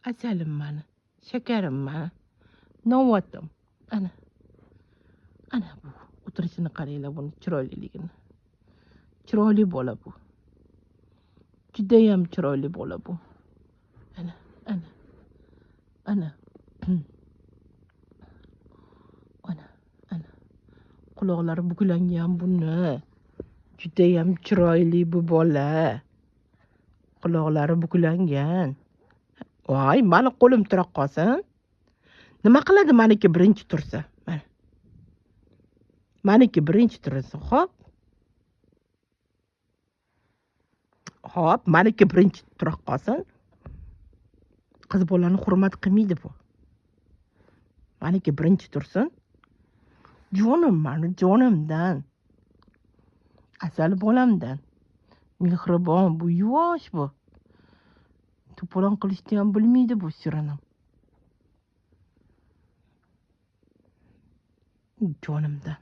Asalim mani, shakarim mani, novatim. Ana. Ana bu o'tirishini qaranglar, buni chiroyliligini. Chiroyli bola bu. Judayam chiroyli bola bu. Ana, ana. Ana. Ana, ana. Quloqlari buklangan buni. Judayam chiroyli bu bola. Quloqlari buklangan. Voy, mani qo'lim tura qolsin. Nima qiladi maniki birinchi tursa? Mana. Maniki birinchi tursin, xo'p? Xo'p, maniki birinchi tura qolsin. Qiz bolani hurmat qilmaydi bu. Maniki birinchi tursin. Jonim mani, jonimdan. Asal bolamdan. Mehribon bu, yuvosh bu. To'polon qilishni ham bilmaydi bu sirinim. Jonimdan.